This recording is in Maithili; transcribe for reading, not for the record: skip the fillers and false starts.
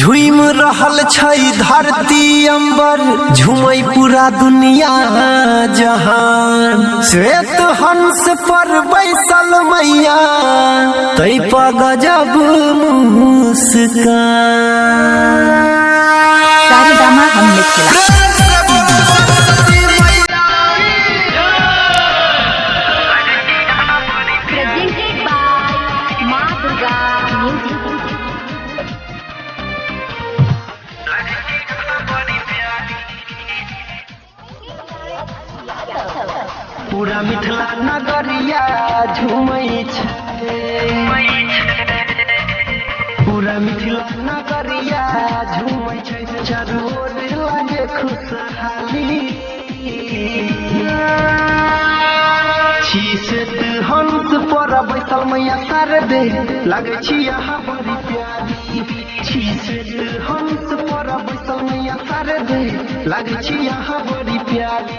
झूम रहल छै धरती अंबर, झूमै पूरा दुनिया जहान। श्वेत हंस पर बैसल मैया, तै पर गजब मुस्कान। सारेगामा हम मिथिला। प्रेम से बोलो सरस्वती मैया। Presented by Maa Durga Music. पूरा मिथिला नगरिया झूमै छै, पूरा मिथिला नगरिया झूमै छै, चारू ओर लागे खुशहाली। छी श्वेत हंस पर बैसल मैया शारदे, लागै छी अहाँ बड़ी प्यारी। छी श्वेत हंस पर बैसल मैया शारदे, लागै छी अहाँ बड़ी प्यारी।